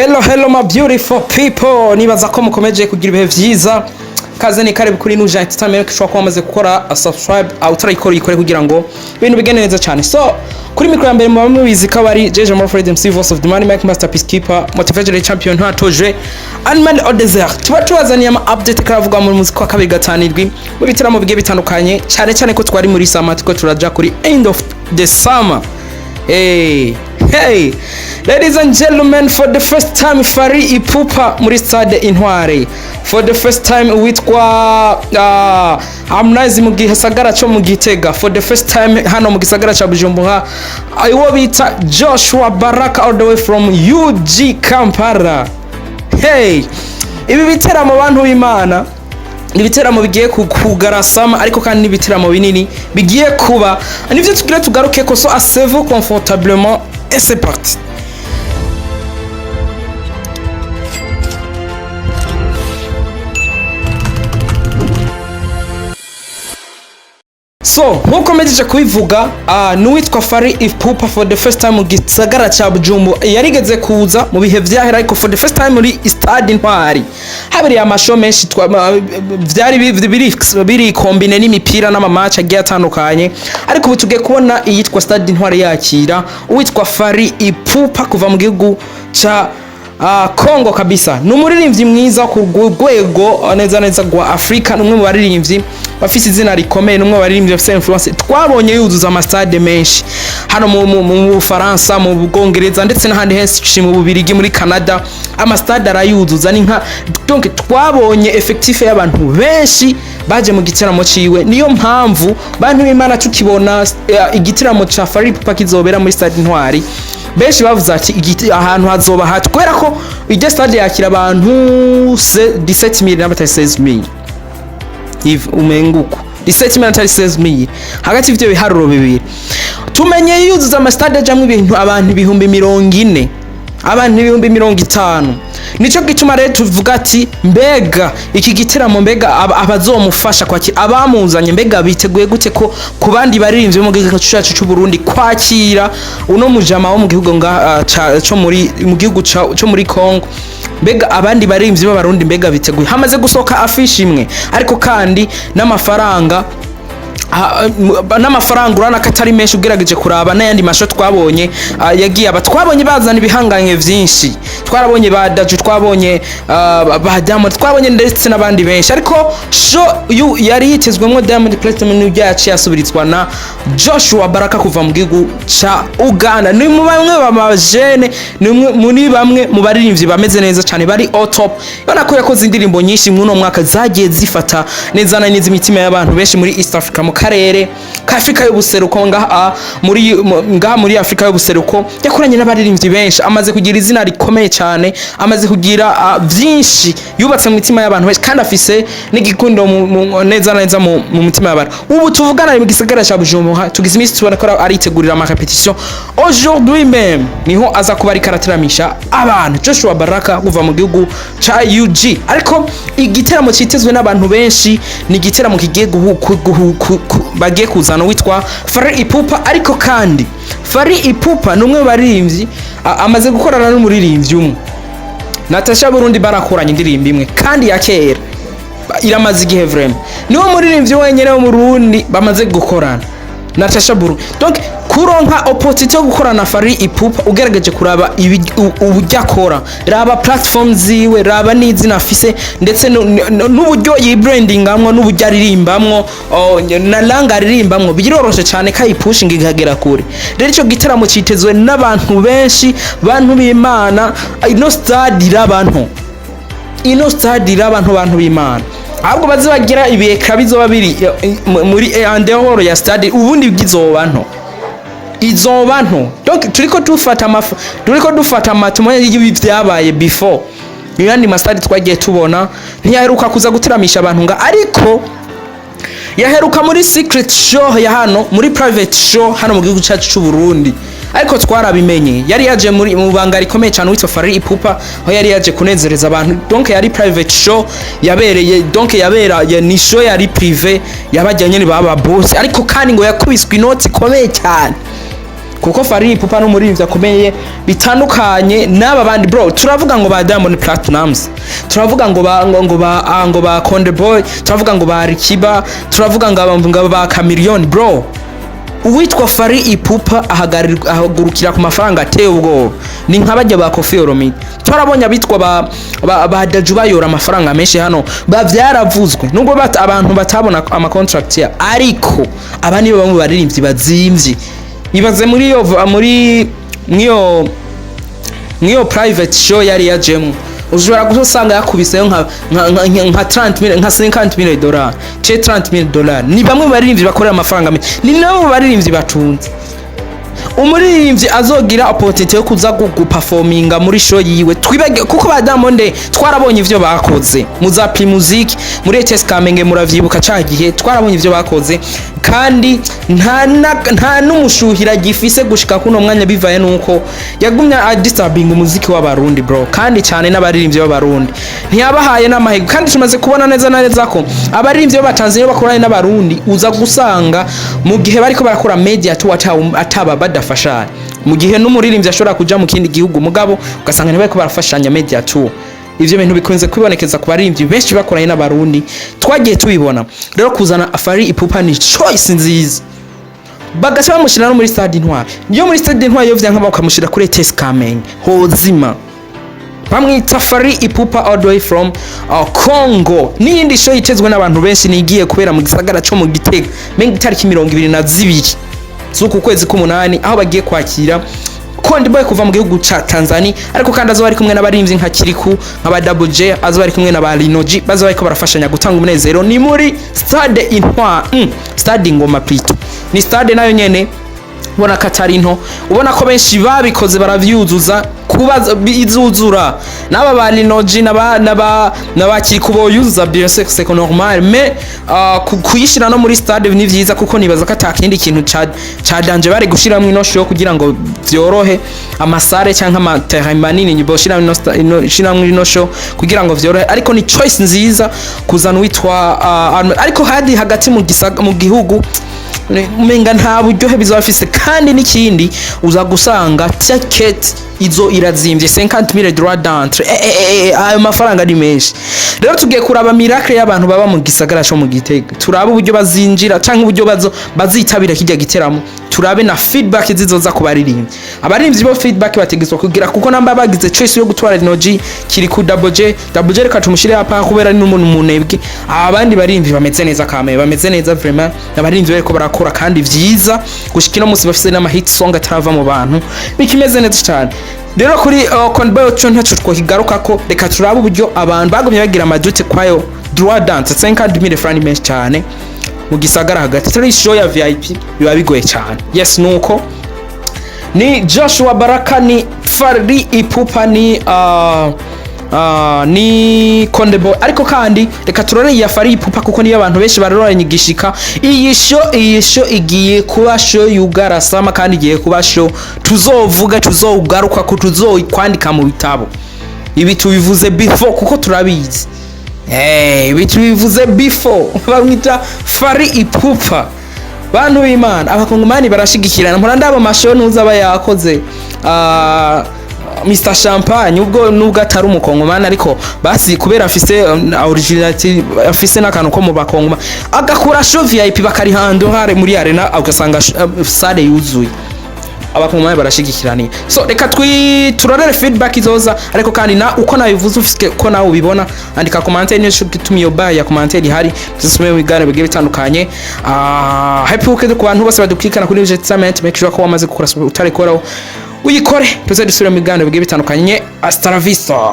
Hello, hello, my beautiful people. Nibaza ko mukomeje kugira ibihe vyiza. Kaze ni karibu kuri Nuja Entertainment. Ushobora kuba wamaze gukora subscribe, utarayikora uyikore kugira ngo ibintu bigende neza cyane. So kuri mikoro ya mbere muba mubizi ko abari Jeje Morfred MC, Voice of the Money Mike, Master Peacekeeper, Motivational Champion, ntatoje Animal au Desert. Tuba tubazaniye ama update karavuga mu muziki wa 257 mu bitaramo bigiye bitandukanye, cyane cyane ko twari muri summer, tuko turaja kuri end of the summer. Hey, hey, ladies and gentlemen, for the first time Fally Ipupa muri Stade Intwari. For the first time witwa Harmonize mu gisagara cyo mu Gitega. For the first time hano mu gisagara ca Bujumbura, uwo bita Joshua Baraka all the way from UG Kampala. Hey, ibi biteramo, bantu b'Imana, ni ibiteramo bigiye kugarasama, ariko kandi n'ibiteramo binini bigiye kuba, nivyo tugira tugaruke ko. So asseyez-vous confortablement et c'est parti. So nkuko mpejeje kubivuga, n'uwitwa Fally Ipupa for the first time mu gisagara ca Bujumbura. Yarigeze kuza mu bihe vyahera, ariko for the first time muri Stade Intwari habereye ama show menshi, vyari biri combiné n'imipira n'ama match agiye atandukanye. Ariko ubu tugiye kubona iyitwa Stade Intwari yakira uwitwa Fally Ipupa kuva mu gihugu ca Congo kabisa. Ni umuririmbyi mwiza ku rwego neza neza rwa Afrika, ni umwe mu baririmbyi bafise izina rikomeye, ni umwe mu baririmbyi bafise influence. Twabonye yuzuza amastade menshi hano mu Bufaransa, mu Bwongereza ndetse n'ahandi henshi, mu Bubirigi, muri Canada, amastade arayuzuza. Ni nka donc twabonye effectif y'abantu benshi baje mu gitaramo ciwe. Niyo mpamvu, bantu b'Imana, tukibona igitaramo ca Fally Ipupa kizobera muri Stade Intwari, benshi bavuze ati ahantu hazoba hati, kubera ko iryo stade yakira abantu 17,000 n'abatari 16,000, umenga uko 17,000 atari 16,000, hagati y'ivyo biharuro bibiri. Tumenye yuzuza amastade ajamwo ibintu abantu 40,000, abantu 50,000. Nico gituma rero tuvuga ati mbega iki gitaramo, mbega abazomufasha kwakira, abamuzanye, mbega biteguye gute ko ku bandi baririmbyi bo mu gihugu cyacu cy'u Burundi kwakira uno mujama wo mu gihugu nga co muri mu gihugu co muri Congo? Mbega abandi baririmbyi b'Abarundi, mbega biteguye? Hamaze gusohoka affiche imwe, ariko kandi n'amafaranga urabona ko atari menshi ugerageje kuraba n'ayandi ma show twabonye yagiye aba. Twabonye bazana ibihanganye vyinshi, twarabonye ba Dadju, twabonye ba Diamond, twabonye ndetse n'abandi benshi, ariko show yari yitezwemwo Diamond Platnumz n'ibyo yaciye asubirizwa na Joshua Baraka kuva mu gihugu ca Uganda. Ni mu bamwe b'amajene, ni umwe muri bamwe mu baririmbyi bameze neza cyane, bari au top. Ubona ko yakoze indirimbo nyinshi muri uno mwaka zagiye zifata neza na neza imitima y'abantu benshi muri East Africa, mu karere ka Afrika y'ubuseruko. Ngaha muri Afrika y'ubuseruko yakoranye n'abaririmbyi benshi, amaze kugira izina rikomeye cyane, amaze kugira byinshi yubatse mu mitima y'abantu benshi, kandi afise n'igikundo neza na neza mu mitima y'abantu. Ubu tuvugana ari mu gisagara cya Bujumbura, tugize iminsi tubona ko aritegurira ama répétition. Aujourd'hui même niho aza kuba ariko arateramisha abantu, Joshua Baraka kuva mu gihugu ca UG. Ariko igiteramo cyitezwe n'abantu benshi ni igiteramo kigiye guhu, ku, guhu, ku, ku, bagiye kuzana witwa Fally Ipupa. Ariko kandi Fally Ipupa ni umwe mu baririmbyi amaze gukorana n'umuririmbyi umwe, Natasha Burundi, barakoranye indirimbo imwe kandi ya kera, iramaze igihe vraiment. Niwo muririmbyi wenyine wo mu Burundi bamaze gukorana, Natasha Burundi. Donc kuronka opportunity yo gukorana na Fally Ipupa, ugerageje kuraba uburyo akora, raba platform ziwe, raba n'izina afise, ndetse n'uburyo yibrandingamwo, n'uburyo aririmbamwo, na langue aririmbamwo, biroroshe cyane ko ayipushinga ikagera kure. Rero ico gitaramo citezwe n'abantu benshi. Bantu b'Imana, ino stade irabantu, ino stade irabantu, bantu b'Imana. Ahubwo baze bagira ibeka bizoba biri muri en dehors ya stade, ubundi bwizoba nto, izoba nto. Donc turiko dufata amatumo y'ibi byabaye before. Yandi masitade twagiye tubona, ntiyaheruka kuza guteramisha abantu nga, ariko yaheruka muri secret show ya hano, muri private show hano mu gihugu cyacu cy'u Burundi. Ariko twarabimenye, yari yaje muri mu banga rikomeye cyane, witwa Fally Ipupa, aho yari yaje kunezereza abantu. Donc yari private show yabereye, donc yabera ni show yari privé yabajyanye ni baba boss. Ariko kandi ngo yakubiswe inoti ikomeye cyane. Kuko Fally Ipupa n'umuririmbyi akomeye bitandukanye n'aba bandi, bro. Turavuga ngo ba Diamond Platnumz, turavuga ngo ba ngo, ngo ba ah, ngo ba Konde Boy, turavuga ngo ba Alikiba, turavuga ngo ba Chameleone. Bro, uwitwa Fally Ipupa ahagurukira ku mafaranga ateye ubwoba. Ni nka bajya ba Koffi Olomide. Twarabonye abitwa ba Dadju bayora amafaranga menshi hano, ba byaravuzwe nubwo abantu batabona ama contract ya, ariko aba nibo bamwe baririmbyi bazimvye. Ibaze muri iyo muri mwiyo mwiyo private show yari yajemwo, ushobora gusanga yakubiseyo nka 30 mille, nka 50 mille dollars ce 30 mille dollars. Ni bamwe mu baririmbyi bakorera amafaranga menshi, ni nabo mu baririmbyi batunze. Umuririmbyi azogira opportunity yo kuza guperforminga muri show yiwe, twibage kuko ba Diamond twarabonye ivyo bakoze mu za Primusic, muri ETS Kamenge, muravyibuka ca gihe twarabonye ivyo bakoze, kandi nta n'umushuhira gifise gushika kuno mwanya, bivaye nuko yagumye adisturbing umuziki w'Abarundi, bro, kandi cyane n'abaririmbyi b'Abarundi ntiyabahaye n'amahirwe. Kandi tumaze kubona neza na neza ko abaririmbyi b'Abatanzania bakoranye n'Abarundi, uza gusanga mu gihe bariko barakora media tour ataba badafashanya, mu gihe n'umuririmbyi ashobora kuja mu kindi gihugu, mugabo ugasanga ntibariko barafashanya media tour. Ivyo bintu bikunze kwibonekeza ku baririmbyi benshi bakoranye n'Abarundi, twagiye tubibona. Rero kuzana Fally Ipupa ni choice nziza, bagaca bamushyira no muri Stade Intwari. Iyo muri Stade Intwari iyo vyanka, bakamushyira kuri ETS Kamenge hozima. Bamwita Fally Ipupa, all the way from Congo. N'iyindi show yitezwe n'abantu benshi nigiye kubera mu gisagara co mu Gitega, menga itariki 22 z'uku kwezi k'umunani, aho bagiye kwakira Konde Boy kuva mu gihugu ca Tanzania, ariko kandi azoba ari kumwe n'abarimvyi nka Kiriku, nka ba Double J, azoba ari kumwe na ba Lino G, bazoba bariko barafashanya gutanga umunezero. Ni muri Stade Intwa, Stade Ngoma plutôt. Ni stade nayo nyene ubona ko atari nto, ubona ko benshi babikoze baravyuzuza, kuba izuzura n'aba ba Lino G n'aba Kiriku boyuzuza, bien sûr, c'est normal, mais kuyishira no muri stade ni vyiza, kuko nibaza ko atakindi kintu ca danger bari gushiramwo ino show kugira ngo vyorohe, amasare canke ama terrain manini boshiramwo ino, shiramwo ino show kugira ngo vyorohe. Ariko ni choice nziza kuzana uwitwa ariko hadi hagati mu gisaga mu gihugu umenga nta buryohe bizaba bifise. Kandi n'ikindi, uza gusanga ticket izo irazimvye, 50,000 droit d'entrée. Ayo mafaranga ni menshi. Rero tugiye kuraba miracle y'abantu baba mu gisagara co mu Gitega, turabe uburyo bazinjira canke uburyo bazitabira kijya giteramo, turabe na feedback zizoza ku baririmbyi. Abaririmbyi bo feedback bategetswe kugira, kuko namba bagize choice yo gutwara Lino G, kiri ku Double J. Double J reka tumushire hapa kubera ni n'umuntu munebwe. Abandi baririmbyi bameze neza kame, bameze neza vraiment, abaririmbyi bariko barakora kandi vyiza gushika ino munsi, bafise n'ama hit song atarava mu bantu, bikimeze neza cyane. Rero kuri Conboy cyo ntacyo twakigaruka ko. Reka turabe uburyo abantu bagumye bagira ama doutes kwayo droit d'entrée, 50,000 francs menshi cyane mu gisagara hagati, atari show ya VIP, biba bigoye cyane. Yes, nuko ni Joshua Baraka, ni Fally Ipupa, ni Konde Boy. Ariko kandi reka turore iya Fally Ipupa, kuko niyo abantu benshi baroranye igishika. Iyi show igiye kuba show yugarasama, kandi igiye kuba show tuzovuga, tuzogaruka ko, tuzokwandika mu bitabo. Ibi tubivuze before kuko turabizi. Ibi tubivuze before. Bamwita Fally Ipupa. Bantu b'Imana, Abakongomani barashigikirana. Mpora ndaba ama show ntuzi aba yakoze Mr Champagne, ubwo nubwo atari Umukongomani, ariko basi kubera afise originality, afise n'akantu ko mu Bakongoma, agakura show VIP bakarihandura muri arena, ugasanga salle yuzuye. Abakongomani barashigikiraniye. So reka turorere feedback izoza. Ariko kandi na uko nabivuze, ufite ko nawe ubibona, andika commentaire, niyo gituma iyo bar ya commentaire ihari, tuzisume mu biganiro bigiye bitandukanye. Happy weekend ku bantu bose badukurikirana kuri Entertainment. Make sure ko wamaze gukora, utarikoraho uyikore, tuze dusubire mu biganiro bigiye bitandukanye. Hasta la vista.